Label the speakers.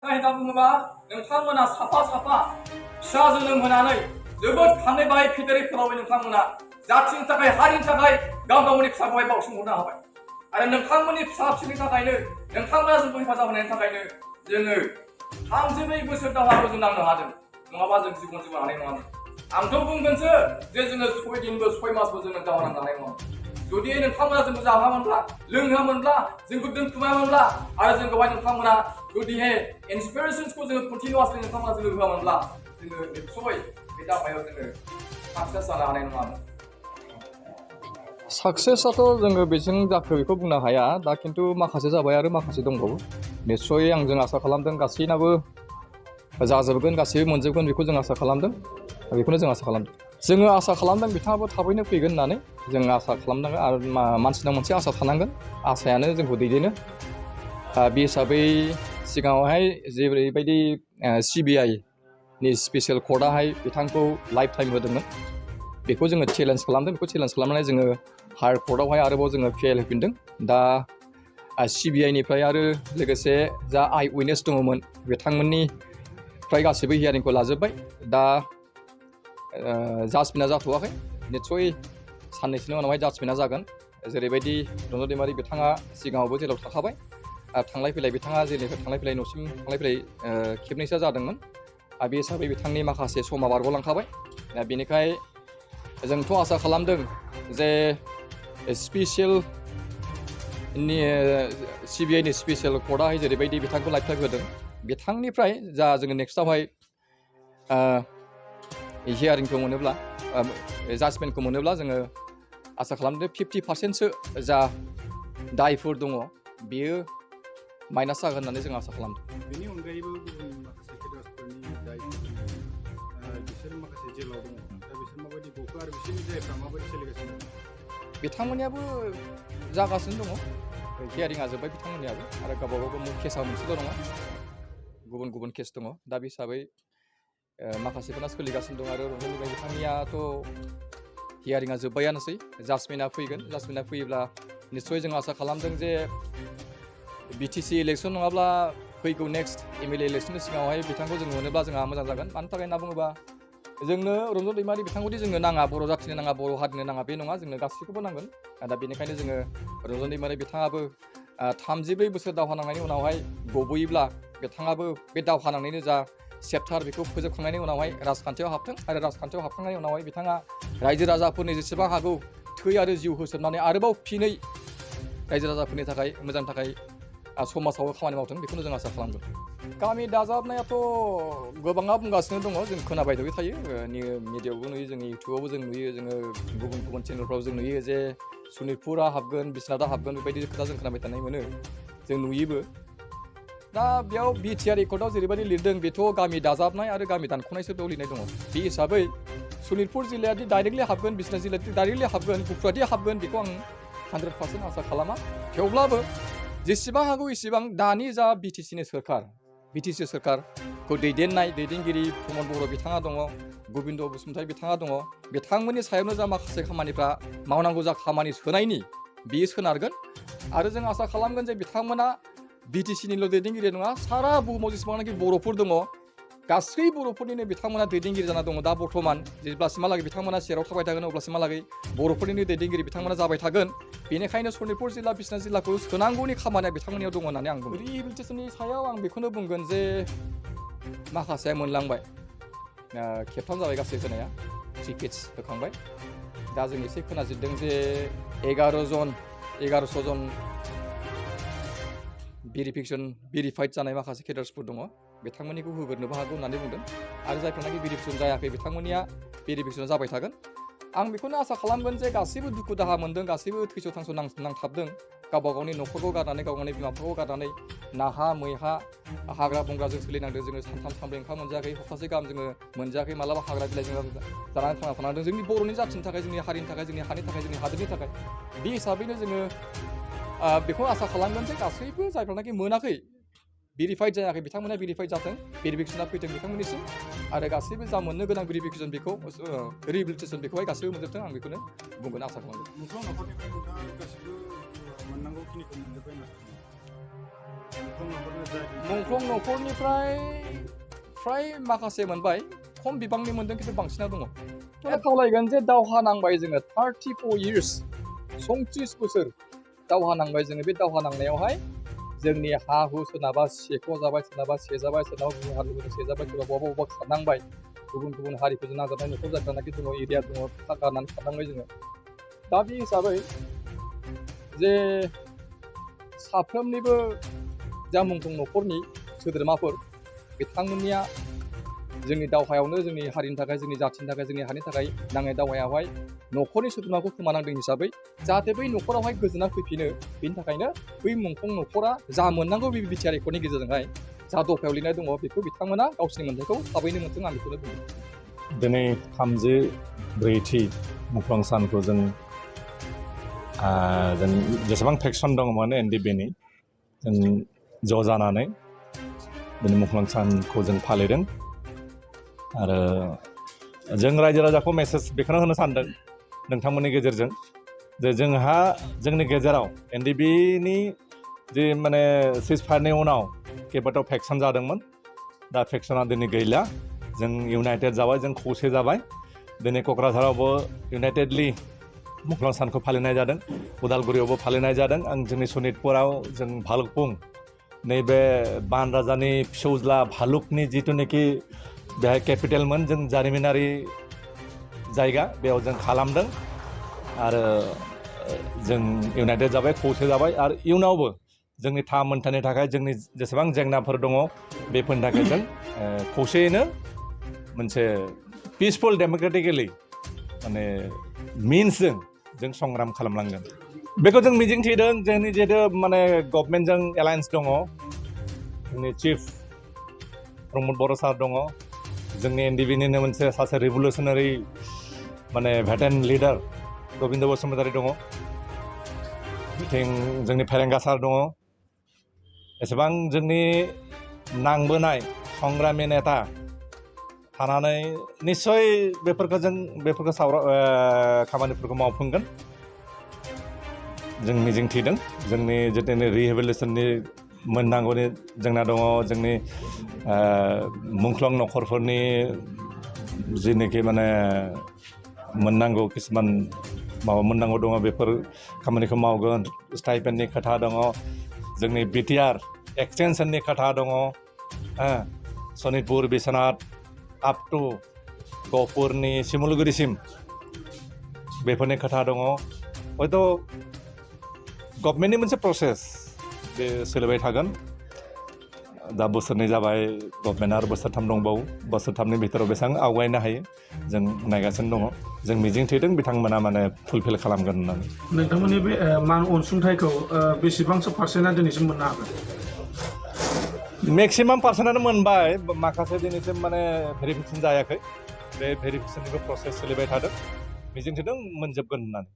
Speaker 1: होनना बुङोबा नोंथांमोना साफा साफा फिसा जोनोम होनानै जोबोद खानै बाय फेदेरै फोलावबाय नोंथांमोना जाथिनि थाखाय हारिनि थाखाय गाव गावनि फिसाखौहाय बावसोमहरनो हाबाय आरो नोंथांमोननि फिसा फिसौनि थाखायनो नोंथांमोना जोंखौ हेफाजाब होनायनि थाखायनो जोङो 32 बोसोर दावहाखौ जों नांनो हादों नङाबा जों जिबन जिउनो हानाय नङामोन आंथ' बुंगोनसो जे जोङो 6 दिनबो 6 मासबो जोङो दावहा नांनो हानाय नङामोन जुदि नोंथांमोना जोंखौ जाहोआमोनब्ला लोंहोआमोनब्ला जोंखौ दोनखुमायामोनब्ला आरो जोंखौहाय नोंथांमोना जुदिहाय इन्सपिरेशन्सखौ जोङो कन्टिनिउआसलि नोंथांमोना जोंनो होआमोनब्ला जोङो निस्सय बे दावहायाव जोङो साक्सेस जानो हानाय नङामोन
Speaker 2: साक्सेसआथ' जोङो बेजों जाखो बेखौ बुंनो हाया दा खिन्थु माखासे जाबाय आरो माखासे दंबावो निस्सय आं जों आसा खालामदों गासैनाबो जाजोबगोन गासैबो मोनजोबगोन बेखौ जों आसा खालामदों बेखौनो जों आसा खालामदों जोङो आसा खालामदों बिथाङाबो थाबैनो फैगोन होननानै जों आसा खालामनांगोन आरो मानसिनाव मोनसे आसा थानांगोन आसायानो जोंखौ दैदेनो बे हिसाबै सिगाङावहाय जेरैबायदि CBI नि स्पेसियेल कर्टआहाय बिथांखौ लाइफ टाइम होदोंमोन बेखौ जोङो चेलेन्ज खालामदों बेखौ चेलेन्ज खालामनानै जोङो हायार कर्टआवहाय आरोबाव जोङो पिएल होफिनदों दा CBI निफ्राय आरो लोगोसे जा आइ उइटनेस दङमोन बिथांमोननिफ्राय गासैबो हियारिंखौ लाजोब्बाय दा जाजमेन्टआ जाथ'वाखै निस्सय साननैसोनि उनावहाय जाजमेन्टआ जागोन जेरैबायदि रन्जन दैमारि बिथाङा सिगाङावबो जेलाव थाखाबाय थांलाय फैलाय बिथाङा जेलनिफ्राय थांलाय फैलाय न'सिम थांलाय फैलाय खेबनैसो जादोंमोन बे हिसाबै बिथांनि माखासे समा बारग'लांखाबाय बेनिखाय जोंथ' आसा खालामदों जे स्पेसियेल CBI नि स्पेसियेल कर्टआहाय जेरैबायदि बिथांखौ लाइफ टाइम होदों बिथांनिफ्राय जा जोङो नेक्स्टआवहाय हियारिंखौ मोनोब्ला जाजमेन्टखौ मोनोब्ला जोङो आसा खालामदों 50%सो जा दायफोर दङ बेयो माइनास जागोन होननानै जों आसा खालामदों
Speaker 3: बेनि अनगायैबो गुबुन माखासे केडार्सफोरनि दायफोर बिसोर माखासे जेलाव दङ दा बिसोर माबायदि गखो आरो बिसोरनि दायफ्रा माबायदि सोलिगासिनो दं
Speaker 2: बिथांमोननियाबो जागासिनो दङ हियारिंआ जोब्बाय बिथांमोननियाबो आरो गावबा गाव केसआ मोनसेल' नङा गुबुन गुबुन केस दङ दा बे हिसाबै माखासेफोरना सोलिगासिनो दं आरो रन्जन दैमारि बिथांनियाथ' हियारिंआ जोब्बायानोसै जाजमेन्टआ फैगोन जाजमेन्टआ फैयोब्ला निस्सय जों आसा खालामदों जे BTC इलेक्सन नङाब्ला फैगौ नेक्स्ट MLA इलेक्सननि सिगाङावहाय बिथांखौ जों मोनोब्ला जोंहा मोजां जागोन मानि थाखाय होनना बुङोबा जोंनो रन्जन दैमारि बिथांखौदि जोंनो नाङा बर' जाथिनो नाङा बर' हारिनो नाङा बे नङा जोंनो गासैखौबो नांगोन दा बेनिखायनो जोङो रन्जन दैमारि बिथाङाबो 34 बोसोर दावहा नांनायनि उनावहाय गबोयोब्ला बिथाङाबो बे दावहा नांनायनि जा चेप्टार बेखौ फोजोबखांनायनि उनावहाय राजखान्थियाव हाबथों आरो राजखान्थियाव हाबखांनायनि उनावहाय बिथाङा रायजो राजाफोरनि जेसेबां हागौ थै आरो जिउ होसोमनानै आरोबाव फिनै रायजो राजाफोरनि थाखाय मोजांनि थाखाय समाजाव खामानि मावथों बेखौनो जों आसा खालामदों गामि दाजाबनायाथ' गोबाङा बुंगासिनो दङ जों खोनाबाय थायो मिडियायावबो नुयो जों इउटुबावबो जों नुयो जोङो गुबुन गुबुन चेनेलफ्राव जों नुयो जे सनितपुरा हाबगोन बिश्वनाथआ हाबगोन बेबायदि खोथा जों खोनाबाय थानाय मोनो जों नुयोबो दा बेयाव बिटिआर एकर्डआव जेरैबायदि लिरदों बेथ' गामि दाजाबनाय आरो गामि दानख'नायसो बेयाव लिरनाय दङ बे हिसाबै सनितपुर जिल्लायादि डाइरेक्टलि हाबगोन बिश्वनाथ जिल्लायादि डाइरेक्टलि हाबगोन गुफुरादि हाबगोन बेखौ आं 100% आसा खालामा थेवब्लाबो जेसेबां हागौ इसेबां दानि जा BTC सोरखारखौ दैदेनगिरि प्रमद बर' बिथाङा दङ गोबिन्द बसुमतारी बिथाङा दङ बिथांमोननि सायावनो जा माखासे खामानिफ्रा मावनांगौ जा खामानि सोनायनि बेयो सोनारगोन आरो जों आसा खालामगोन जे बिथांमोना BTCनिल' दैदेनगिरि नङा सारा बुहुमाव जेसेबांनाखि बर'फोर दङ गासै बर'फोरनिनो बिथांमोना दैदेनगिरि जाना दङ दा बर्थमान जेब्लासिमहालागै बिथांमोना सेराव थाबाय थागोन अब्लासिमहालागै बर'फोरनिनो दैदेनगिरि बिथांमोना जाबाय थागोन बेनिखायनो सनितपुर जिल्ला बिश्वनाथ जिल्लाखौ सोनांगौनि खामानिया बिथांमोननियाव दङ होननानै आं बुङो रिहेबिलिटेसननि सायाव आं बेखौनो बुंगोन जे माखासेया मोनलांबाय खेबथाम जाबाय गासै होनाया 3 केस होखांबाय दा जों एसे खोनाजिरदों जे 1100 जन भेरिफाइड जानाय माखासे केडार्सफोर दङ बिथांमोननिखौ होग्रोनोबो हागौ होननानै बुंदों आरो जायफोरनाखि भेरिफिकेसन जायाखै बिथांमोननिया भेरिफिकेसन जाबाय थागोन आं बेखौनो आसा खालामगोन जे गासैबो दुखु दाहा मोनदों गासैबो थैस' थांस' नांथाबदों गावबा गावनि न'खरखौ गारनानै गाव गावनि बिमा बिफाखौ गारनानै नाहा मैहा हाग्रा बंग्राजों सोलिनांदों जोङो सानथाम सानब्रै ओंखाम मोनजायाखै सप्तासे गाहाम जोङो मोनजायाखै मालाबा हाग्रा बिलाइजों जानानै थांना थानांदों जोंनि बर'नि जाथिनि थाखाय जोंनि हारिनि थाखाय जोंनि हानि थाखाय जोंनि हादोरनि थाखाय बे हिसाबैनो जोङो बेखौ आसा खालामगोन जे गासैबो जायफ्रानाखि मोनाखै भेरिफाइड जायाखै बिथांमोना भेरिफाइड जाथों भेरिफिकेसना फैथों बिथांमोननिसिम आरो गासैबो जा मोननो गोनां भेरिफिकेसन बेखौ रिहेबिलिटेसन बेखौहाय गासैबो मोनजोबथों आं बेखौनो बुंगोन आसा खालामदों
Speaker 3: नोंथां न'खरनिफ्राय नोंथाङा गासिबो मोननांगौखिनिखौ मोनजोब्बाय होनना
Speaker 2: मुंख्लं न'खरनिफ्राय फ्राय माखासे मोनबाय खम बिबांनि मोनदों खिन्थु बांसिना दङ खावलायगोन जे दावहा नांबाय जोङो 34 years 34 बोसोर दावहा नांबाय जोङो बे दावहा नांनायावहाय जोंनि हा हु सोरनाबा सेख' जाबाय सोरनाबा सेजाबाय सोरनाबा गुबुन हारिफोरजों सेजाबाय सोरबा बबेबा खारनांबाय गुबुन गुबुन हारिफोरजों नांजाबनाय न'खर जायफ्रानाखि दङ एरिया दङ गारनानै खारनांबाय जोङो दा बे हिसाबै जे साफ्रोमनिबो जा मुंख्लं न'खरनि सोद्रोमाफोर बिथांमोननिया जोंनि दावहायावनो जोंनि हारिनि थाखाय जोंनि जाथिनि थाखाय जोंनि हारिनि थाखाय नांनाय दावहायावहाय न'खरनि सोद्रोमाखौ खोमानांदों हिसाबै जाहाथे बै न'खरावहाय गोजोना फैफिनो बेनि थाखायनो बै मुंख्लं न'खरा जा मोननांगौ बे बिटिआर एकर्डनि गेजेरजोंहाय जा दफायाव लिरनाय दङ बेखौ बिथांमोना गावसोरनि मोन्थायखौ थाबैनो मोनथों आं बेखौनो बुङो
Speaker 4: दिनै 34थि मुंख्लं सानखौ जों जेसेबां फेक्सन दङमोन एनडिबिनि जों ज' जानानै दिनै मुंख्लं सानखौ जों फालिदों आरो जों रायजो राजाखौ मेसेज बेखौनो होनो सानदों नोंथांमोननि गेजेरजों जे जोंहा जोंनि गेजेराव एनडिबिनि जे माने सिजफायारनि उनाव केबाटाव फेक्सन जादोंमोन दा फेक्सना दिनै गैला जों इउनाइटेड जाबाय जों खौसे जाबाय दिनै क'क्राझारावबो इउनाइटेडलि मुंख्लं सानखौ फालिनाय जादों उदालगुरियावबो फालिनाय जादों आं जोंनि सनितपुराव जों भालुकपुं नैबे बान राजानि फिसौज्ला भालुकनि जिथुनाखि बेहाय केपिटेलमोन जों जारिमिनारि जायगा बेयाव जों खालामदों आरो जों इउनाइटेड जाबाय खौसे जाबाय आरो इयुनावबो जोंनि मोनथायनि थाखाय जोंनि जेसेबां जेंनाफोर दङ बेफोरनि थाखाय जों खौसेयैनो मोनसे पिसफुल डेम'क्रेटिकेलि माने मिन्सजों जों संग्राम खालामलांगोन बेखौ जों मिजिंथिदों जोंनि जिहेतु माने गभर्नमेन्टजों एलायन्स दङ जोंनि चिफ प्रमद बर' सार दङ जोंनि एनडिबिनिनो मोनसे सासे रिभलिउसनारि माने भेटेन लिडार गबिन्द बसुमतारी दङ बिथिं जोंनि फेरेंगा सार दङ एसेबां जोंनि नांबोनाय संग्रामि नेता थानानै निस्सय बेफोरखौ खामानिफोरखौ मावफुंगोन जों मिजिंथिदों जोंनि जितुनि रिहेबिलिटेसननि मोननांगौनि जोंना दङ जोंनि मुंख्लं न'खरफोरनि जिनोखि माने मोननांगौ किसुमान माबा मोननांगौ दङ बेफोर खामानिखौ मावगोन स्टाइपेन्डनि खोथा दङ जोंनि बिटिआर एक्सटेनसननि खोथा दङ सनितपुर बिश्वनाथ आप टु गहपुरनि सिमुलुगुरिसिम बेफोरनि खोथा दङ हयथ' गभर्नमेन्टनि मोनसे प्रसेस बे सोलिबाय थागोन दा बोसोरनै जाबाय गभर्नमेन्टआ आरो बोसोरथाम दंबावो बोसोरथामनि भितराव बेसेबां आवगायनो हायो जों नायगासिनो दङ जों मिजिंथिदों बिथांमोना माने फुलफिल खालामगोन होननानै
Speaker 5: नोंथांमोननि बे मान अनसुंथाइखौ बेसेबांसो पार्सेन्टआ दिनैसिम मोननो हागोन
Speaker 4: मेक्सिमाम पार्सेन्टआनो मोनबाय माखासे दिनैसिम माने भेरिफिकेसन जायाखै बे भेरिफिकेसननिबो प्रसेस सोलिबाय थादों मिजिंथिदों मोनजोबगोन होननानै